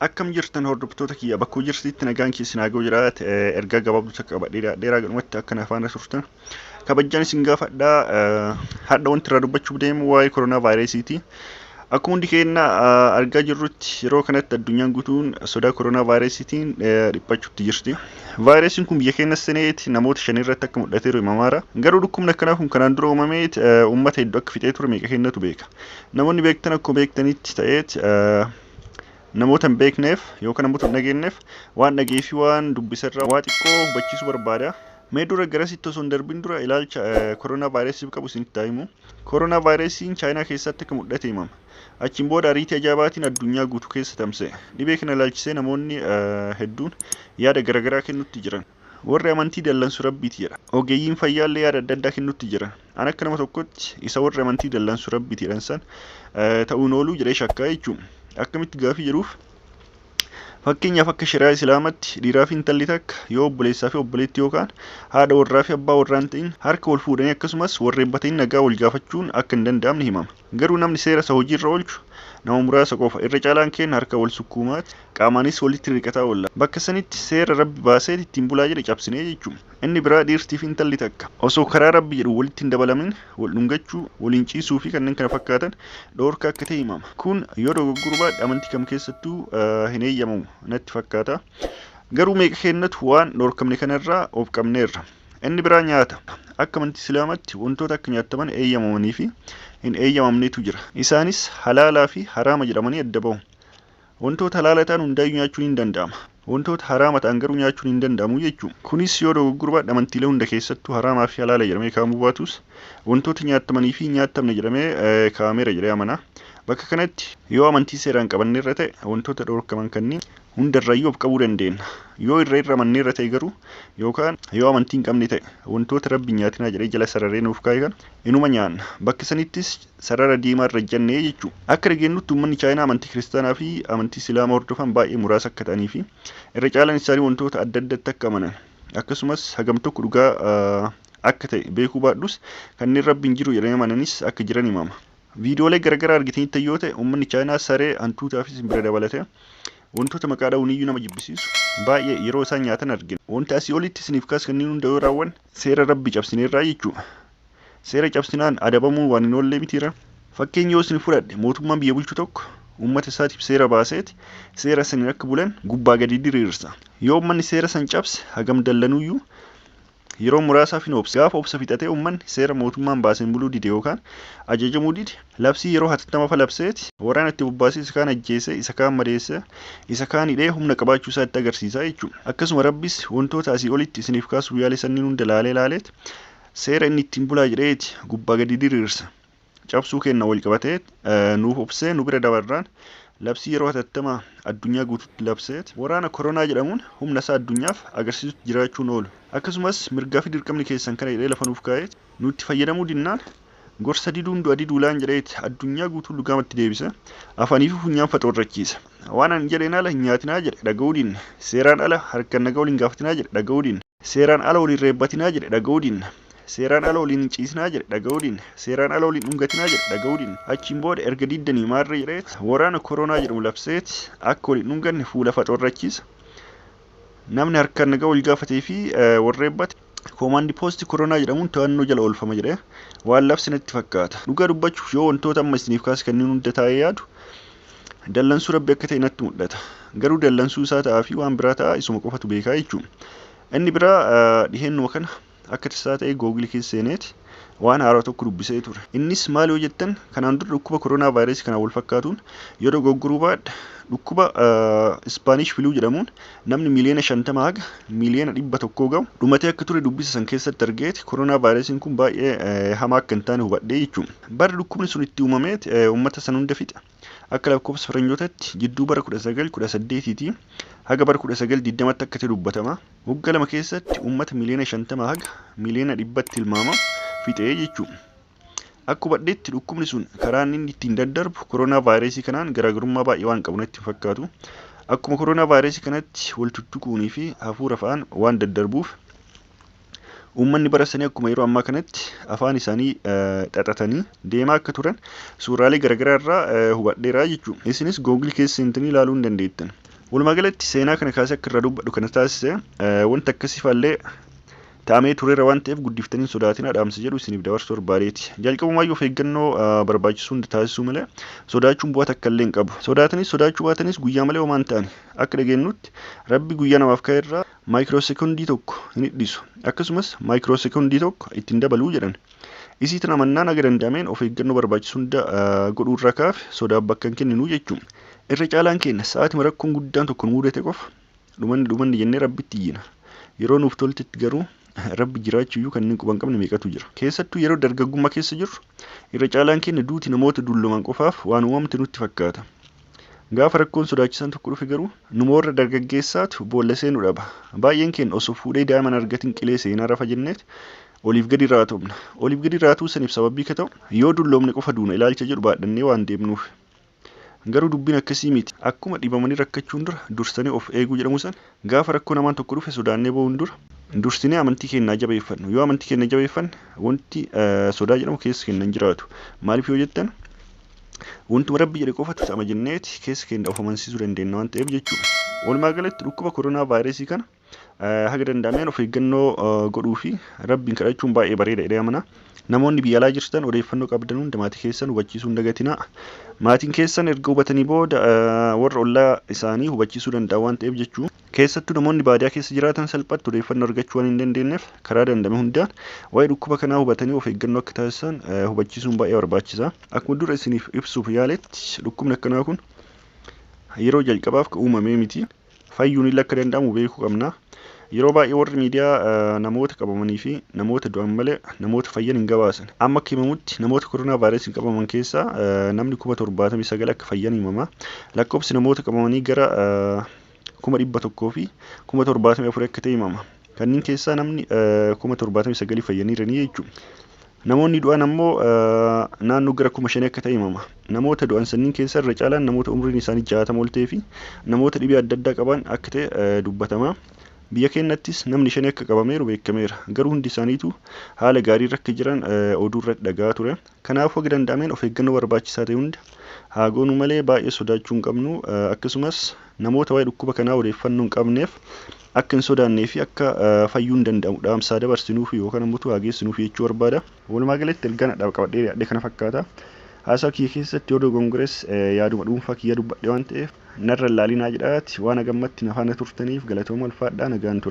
Akkam jirtan hordoftoota kiyya bakkuu jirtitti nagaan keessan haa ga'u jiraate ergaa gabaabduu takka qabadhee dheeraa gadhumatti akkana afaan turtan kabajaan isin gaafadhaa hadha wanti irraa dubbachuuf deemu waa'ee koronaa vaayirasiiti. Akkuma hundi keenya argaa jirrutti yeroo kanatti addunyaan guutuun sodaa koronaa vaayirasiitiin dhiphachuutti jirti. Vaayirasiin kun biyya keenya seeneeti namoota shan irratti akka mul'ateeru himamaara. Garuu dhukkubni akkanaa kun kanaan dura uumameet uummata hedduu akka fixee ture meeqa keenyatu beeka. Namoonni beektan akkuma beektanitti ta'eet namoota hin beekneef yookaan namoota hin dhageenyeef waan dhagee fi waan dubbisarraa waa xiqqoo hubachiisuu barbaada. Mee dura garasitti osoo hin darbin dura ilaalcha koronaa vaayirasiif qabu isinitti himu. Koronaa vaayirasiin Chaayinaa keessatti akka mul'ate himama. Achiin booda ariitii ajaa'ibaatiin addunyaa guutuu keessa tamsa'e. Dhibee kana ilaalchisee namoonni hedduun yaada garaagaraa kennutti jiran. Warri amantii dallansu rabbiiti jedha. Ogeeyyiin fayyaallee yaada adda addaa kennutti jiran. An akka nama tokkotti isa warri amantii dallansu rabbiiti jedhan san ta'uun ooluu jedhee shakkaa jechuudha. Akkamitti gaafii jedhuuf fakkeenyaaf akka shari'aa islaamatti dhiiraa fi intalli takka yoo obboleessaa fi obboleettii yookaan haadha warraa fi abbaa warraa hin ta'in harka wal fuudhanii akkasumas warreebbatanii nagaa wal gaafachuun akka hin danda'amne himama. Garuu namni seera isa hojiirra oolchu nama muraasa qofa. Irra caalaan keenya harka wal sukkuumaati qaamaanis walitti riqataa oolla. Bakka sanitti seera rabbi baasee ittiin bulaa jedhe cabsinee jechuudha. Inni biraa dhiirtii fi intalli takka osoo karaa rabbi jedhu walitti hin dabalamin wal dhungachuu, waliin ciisuu fi kanneen kana fakkaatan dhoorka akka ta'e himama. Kun yoo dogoggoruu baadhe amantii kam keessattuu hin eeyyamamu natti fakkaata. Garuu meeqa keenyatu waan dhoorkamne kanarraa of qabneerra. Inni biraa nyaata. Akka amantii Islaamatti wantoota akka nyaataman eeyyamamanii fi hin eeyyamamnetu jira. Isaanis halaalaa fi haraama jedhamanii adda bahu. Wantoota halaala ta'an hundaayyuu nyaachuun hin danda'ama. Wantoota haraama ta'an garuu nyaachuun hin danda'amu jechuudha. Kunis yoo dogoggoruu baadhe amantiilee hunda keessattuu haraamaa fi halaala jedhamee kaa'amuu baatus wantoota nyaatamanii fi nyaatamne jedhamee kaa'ameera jedhee amana. Bakka kanatti yoo amantii seeraan qabanneerra ta'e wantoota dhoorkaman kanneen hundarrayyuu of qabuu dandeenya. Yoo irra irra amanneerra ta'e garuu yookaan yoo amantii hin qabne ta'e wantoota rabbi nyaatinaa jedhee jala sararee nuuf kaa'e kana inuma nyaanna. Bakka sanittis sarara diimaa irra jennee jechuudha. Akka dhageenyutti uummanni Chaayinaa amantii kiristaanaa fi amantii Islaamaa hordofan baay'ee muraasa akka ta'anii fi irra caalaan isaanii wantoota adda addatti akka amanan akkasumas hagam tokko dhugaa akka ta'e beekuu baadhus kanneen rabbi hin jiru jedhanii amananis akka jiran himama. Viidiyoolee garaagaraa argitanitti yoo ta'e uummanni Chaayinaa saree hantuutaa fi simbira dabalatee wantoota maqaa dha'uun iyyuu nama jibbisiisu baay'ee yeroo isaan nyaatan argina. Wanti asii olitti isiniif kaas kanneen hunda yoo raawwan seera rabbi cabsineerraa jechuudha. Seera cabsinaan adabamuu waan hin oollee mitiira. Fakkeenya yoo isin fudhadhe mootummaan biyya bulchu tokko uummata isaatiif seera baaseeti seera saniin akka bulan gubbaa gadi diriirsa. Yoo uummanni seera san cabse hagam dallanuyyuu yeroo muraasaaf hin obsa. Gaafa obsa fixatee uummanni seera mootummaan baaseen buluu dide yookaan ajajamuu dide labsii yeroo hatattama fa labseeti waraana itti bobbaasee isa kaan ajjeesee isa kaan madeessee isa kaan hidhee humna qabaachuu isaa itti agarsiisa jechuudha. Akkasuma rabbis wantoota asii olitti isiniif kaasuuf yaale sanniin hunda laalee laaleet seera inni ittiin bulaa jedheeti gubbaa gadi diriirsa. Cabsuu kenna wal qabatee nuuf obsee nu bira dabarraan labsii yeroo hatattamaa addunyaa guututti labseet waraana koronaa jedhamuun humna isaa addunyaaf agarsiisutti jiraachuun oolu. Akkasumas mirgaa fi dirqamni keessan kana jedhee lafa nuuf kaa'eet nutti fayyadamuu dinnaan gorsa diduun du'a diduulaan jedheet addunyaa guutuu lugaamatti deebisa. Afaanii fi funyaan faxoorrachiisa. Waan ani jedheen ala hin nyaatinaa jedhe dhaga'uu dinna. Seeraan ala harkaan nagaa waliin gaafatinaa jedhe dhaga'uu dinna. Seeraan ala waliin reebbatinaa jedhe dhaga'uu dinna. Seeraan ala waliin hin ciisinaa jedhe dhaga'uu dinna. Seeraan ala waliin dhungatinaa jedhe dhaga'uu dinna. Achiin booda erga diddanii maarree jedheet waraana koronaa jedhamu labseet akka waliin dhunganne fuula faxoorrachiisa. Namni harkaan nagaa wal gaafatee fi warreebbate koomaandi poosti koronaa jedhamuun to'annoo jala oolfama jedhee waan labse natti fakkaata. Dhugaa dubbachuuf yoo wantoota amma isiniif kaase kanneen hunda taa'ee yaadu dallansuu rabbi akka ta'e natti mul'ata. Garuu dallansuu isaa ta'aa fi waan biraa ta'aa isuma qofatu beekaa jechuudha. Inni biraa dhiheennuma kana akka tasaa ta'e googilii keessa seeneeti waan haaraa tokko dubbisee ture. Innis maal yoo jettan kanaan dura dhukkuba koronaa vaayirasii kanaan wal fakkaatuun yoo dogoggoruu baadhe dhukkuba Ispaanish filuu jedhamuun namni miliyoona 50 haga miliyoona 100 gahu dhumatee akka ture dubbisa san keessatti argeeti koronaa vaayirasiin kun baay'ee hamaa akka hin taane hubadhee jechuudha. Barri dhukkubni sun itti uumameet uummata san hunda fixa. Akka lakkoofsa faranjootaatti jidduu bara 1918 haga bara 1920tti akka ta'e dubbatama. Waggaa lama keessatti uummata miliyoona 50 haga miliyoona 100tti tilmaama fixee jechuudha. Akka hubadheetti dhukkubni sun karaa inni ittiin daddarbu koronaa vaayirasii kanaan garaagarummaa baay'ee waan qabu natti hin fakkaatu. Akkuma koronaa vaayirasii kanatti wal tuttuquunii fi hafuura fa'aan waan daddarbuuf Uummanni bara sanii akkuma yeroo ammaa kanatti afaan isaanii xaxatanii deemaa akka turan suuraalee garaagaraa irraa hubadheeraa jechuudha. Isinis Google keessa seentanii ilaaluu hin dandeettan. Walumaa galatti seenaa kana kaasee akka irraa dubbadhu kana taasise wanta akkasiifallee ta'amee tureera waan ta'eef guddiftanii sodaatina dhaamsa jedhu isiniif dabarsuu barbaadeeti. Jalqabumaayyuu of eeggannoo barbaachisu hunda taasisuu malee sodaachuun bu'aa takka illee hin qabu. Sodaatanis sodaachuu baatanis guyyaa malee homaa hin ta'ani. Akka dhageenyutti Rabbi guyyaa namaaf ka'e irraa maayikiroosekondii tokko hin hidhisu. Akkasumas maayikiroosekondii tokko ittiin dabaluu jedhan. Isii tana mannaan haga danda'ameen of eeggannoo barbaachisu hunda godhuu irraa kaafe sodaaf bakka hin kenninuu jechuudha. Irra caalaan keenya sa'aatima rakkoon guddaan tokko nu mudate qofa dhumanni dhumanni jennee Rabbitti iyyina. Yeroo nuuf toltetti garuu Rabbi jiraachuu iyyuu kanneen quba hin qabne meeqatu jira. Keessattuu yeroo dargaggummaa keessa jirru irra caalaan keenya duuti namoota dulloman qofaaf waan uumamte nutti fakkaata. Gaafa rakkoon sodaachisaan tokko dhufe garuu numa warra dargaggeessaatu boolla seenuu dhaba. Baay'een keenya osoo fuudhee daa'ima hin argatin qilee seenaa rafa jenneet oliif gadi raatomna. Oliif gadi raatuu saniif sababii ka ta'u yoo dulloomne qofa duuna ilaalcha jedhu baadhannee waan deemnuuf. Garuu dubbiin akkasii miti. Akkuma dhibamanii rakkachuun dura dursanii of eeguu jedhamu san gaafa rakkoo namaan tokko dhufe sodaannee ba'uun dura dursinee amantii keenya jabeeffannu. Yoo amantii keenya jabeeffanne wanti sodaa jedhamu keessa keenya hin jiraatu. Maaliif yoo jettan wantuma Rabbi jedhe qofatu ta'ama jenneeti keessa keenya of amansiisuu dandeenya waan ta'eef jechuudha. Walumaa galatti dhukkuba koronaa vaayirasii kana haga danda'ameen of eeggannoo godhuu fi Rabbiin kadhachuun baay'ee bareeda jedhee amana. Namoonni biyya alaa jirtan odeeffannoo qabdan hunda maatii keessan hubachiisuu hin dagatinaa. Maatiin keessan erga hubatanii booda warra ollaa isaanii hubachiisuu danda'a waan ta'eef jechuu. Keessattuu namoonni baadiyaa keessa jiraatan salphatti odeeffannoo argachuu waan hin dandeenyeef karaa danda'ame hundaan waa'ee dhukkuba kanaa hubatanii of eeggannoo akka taasisan hubachiisuun baay'ee barbaachisa. Akkuma dura isiniif ibsuuf yaaletti dhukkubni akkanaa kun yeroo jalqabaaf kan uumamee miti. Fayyuun illee akka danda'amu beekuu qabna. Yeroo baay'ee warri miidiyaa namoota qabamanii fi namoota du'an malee namoota fayyan hin gabaasan. Amma akka himamutti namoota koronaa vaayirasiin qabaman keessaa namni 79,000 akka fayyan himama. Lakkoofsi namoota qabamanii gara 174,000 akka ta'e himama. Kanneen keessaa namni 79,000 fayyaniiranii jechuudha. Namoonni du'an ammoo naannoo gara 5,000 akka ta'e himama. Namoota du'an sanniin keessaa irra caalaan namoota umriin isaanii 60 ol ta'ee fi namoota dhibee adda addaa qaban akka ta'e dubbatama. Biyya keenyattis namni shani akka qabameeru beekameera. Garuu hundi isaaniitu haala gaarii irra akka jiran oduu irratti dhaga'aa ture. Kanaafuu haga danda'ameen of eeggannoo barbaachisaa ta'e hunda haa goonu malee baay'ee sodaachuu hin qabnu. Akkasumas namoota waa'ee dhukkuba kanaa odeeffannoo hin qabneef akka hin sodaannee fi akka fayyuun danda'amu dhaamsaa dabarsinuuf yookaan ammoo haa geessinuuf jechuu barbaada. Walumaa galatti ergaan hadhaaf qabadhee dhiyaadhe kana fakkaata. Haasaa kiyya keessatti yoo dogongores yaaduma dhuunfaa kiyya dubbadhe waan ta'eef narra ilaalinaa jedhaati waan hagammatti na faana turtaniif galatooma ulfaadhaa nagaan ture.